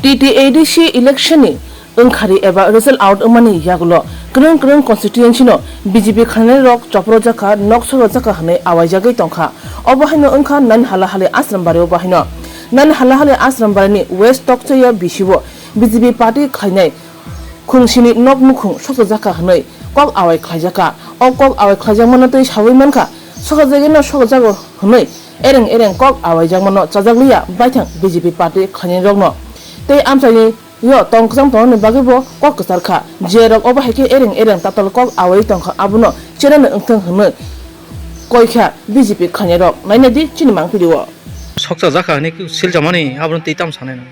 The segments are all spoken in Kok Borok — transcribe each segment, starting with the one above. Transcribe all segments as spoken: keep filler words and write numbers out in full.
T T A D C election ni wngkhari eba result out wngmani yagulo kwrwng kwrwng constituency no B J P khlainai rok chopro jakha, nok soro jakha hwnwi awaijagwi tongkha. Obo haino wngkha Nain Halahali Asrambari o bahaino. Nain Halahali Asrambari ni West Tokchaya bisi o B J P party khlainai khungsini nok nukhung sokjajakha hwnwi kok awai khlaijakha. O kok awai khlaijakmano tei sawi mankha, sokjageno sokjago hwnwi ereng ereng kok awaijakmano chajakliya baithang B J P party khlainai rokno. Tei amchaini yo tong kwchang tongni bagwi bo kok kwchar kha. Je rok obo hai khe ereng ereng tatal kok awai tongkha, abono cherano wngthang hwnwi koi kha B J P khlainai rok. Naina di chini mangpili o. Sokcha jakha hwnwi silchamani abono tei tam sanai no.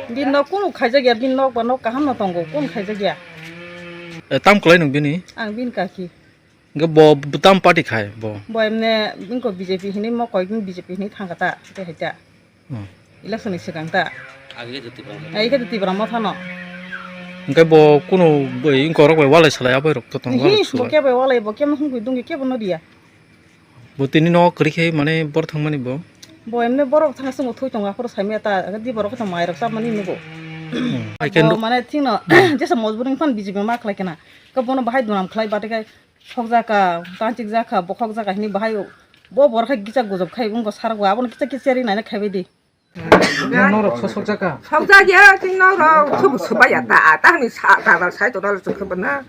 Bini nok kunu khaijak ya, bini nok ba nok kaham no tongo, kunu khaijak ya. E, tam kwlai nwng bini? Ang bini kaki. Hwnkhe bo, bo tam party khai bo? Bo emne bini ko B J P hinwi mo koi bini B J P hinwi thangkha ta, tei hai ta. Hmm. Election ni swkang ta. Age khe Tipra motha. Ai khe Tipra motha no. Hwnkhe bo kunu bai wngkok rok bai walai salai abai rok to tongo. Hi, walai bo sulai. Kebo walai bo kemo hungkui dungkhe kebo no riya. Bo tini no kwrwi khe mane borok thangmani bo? Bo emne borok thang swngo thui tongo, aphuru saimaya ta, di borok khe mai rok chapmani nugo. Hmm. I can bo do mane thikno jesa mojburi phano B J P ma khlai kena. Ka bono bahai dunam khlai bate kai sokjaka, tanchik jaka, bokhok jaka hini bahai bo borok khe gicha gujab khai wngko sargo, abono kicha kicha ri naina khaibai di. Nang norok sosok jaka? Sokjak ya, chwng norok sobo sobai ya ta, ta hwnwi sa, ta, ta, sai to dal chwng khe bana.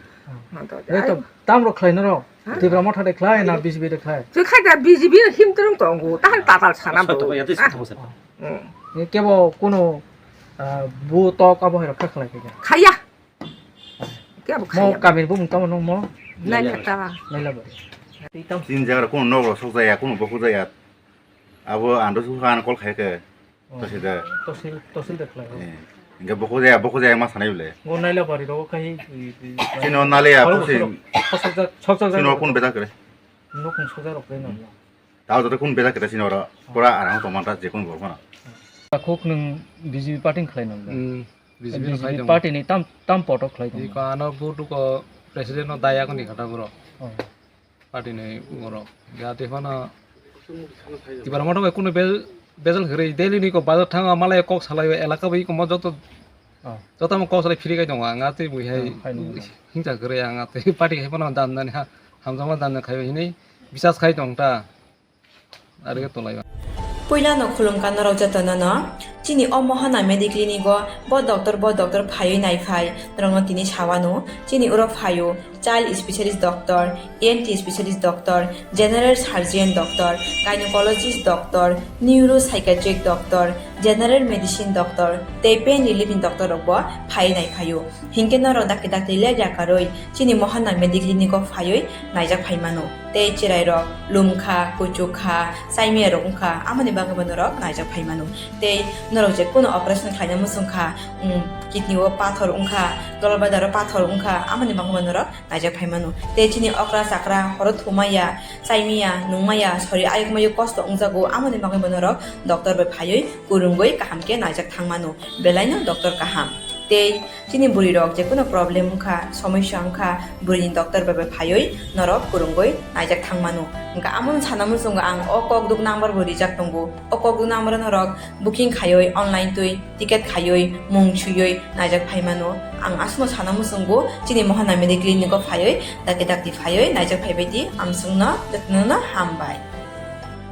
Hwnkhe to tam rok khlai norok? Ha? Tipra motha de khlai na B J P de khlai? Chwng khai da B J P no him twrwng tongo, ta hwn ta dal sana bo. Soi to ya, tei soi to, soi to. Hmm. Ni kebo kuno, ah, bu tok abo hai rok kha khlai khe? Khaya. Kebo mo khaya. Kamir bumung tamo nung mo? Nailabari. Nailabari. Tin jaga kuno norok sokjak ya, kuno bokhok jak ya. Abo ang dosok kha ano call khai khe. Oh. Tosil da. Tosil, tosil da khlai. Eh. Hwnkhe bokhok jaya, bokhok jaya ma sanai bole. Go Nailabari rogo khai, i, i, chini o nale ya, khorok pusi. Khorok, khorok, khorok, khorok, chini o khorok. Kun beda kre? Nokung soja rok kre nang. Tao joto kun beda kre chini oro. Pura arang to manta je kun bor mana. Khok nung B J P party khlai nang. Hmm, B J P B J P khlai nang. Party ni tam, tam poto khlai nang. Iko ano butu ko president no daya ko ni kata bro. Oh. Party ni borok. Ya, tei phano Tipra Motha bai kunu be-, bejal kwrwi. Daily ni kok bazar thang, malai kok salai, elaka bai komo joto, oh, joto mo kok salai phiri kai tongo. Ang a tei bui hai, oh, hai nung. Hingsa kwrwi ang a tei party hai phano dan dan ha, hamjakma dan dan khai hinwi bisas khai tong ta. Ari khe tolai ba. Puila no khulumkha norok jotono no. Chini o Mohana Mediclinic o bo doctor, bo doctor phaiwi naiphai. Norokno tini sawano. Chini oro phaio child specialist doctor, E N T specialist doctor, general surgeon doctor, gynecologist doctor, neuropsychiatric doctor, general medicine doctor, tei pain relief ni doctor rok bo phaiwi naiphaio. Hinkhe norok dakti dakti ler ya karwi chini Mohana Mediclinic o phaiwi naijak phai mano. Tei chwrai rok lumkha, kuchukha, chaimiya rok wngkha, amoni bagwi bo norok naijak phai mano. Tei norok je kuno operation khlaina muchungkha, um, kidney o pathor wngkha, gallbladder o pathor wngkha, amoni bagwi bo norok naijak phai mano. Tei chini okra chakra horo thumaya, chaimiya, nungmaya, sori ayuk mayuk kosto wngjago, amoni bagwi bo norok doctor bai phaiwi kwrwngwi kaham khe naijak thang mano. Belaino doctor kaham. Tei chini bwrwi rok je kuno problem wngkha, somosya wngkha, bwrwini doctor bai bai phaiwi norok kwrwngwi naijak thang mano. Hwnkha amoni sana muchungo ang o kokduk number bo rijak tongo. O kokduk number o norok booking khaiwi online twi ticket khaiwi mung swiwi naijak phai mano. Ang aswkno sana muchungo chini Mohana Mediclinic o phaiwi dakti dakti phaiwi naijak phaibai di, amswkno jotono hambai.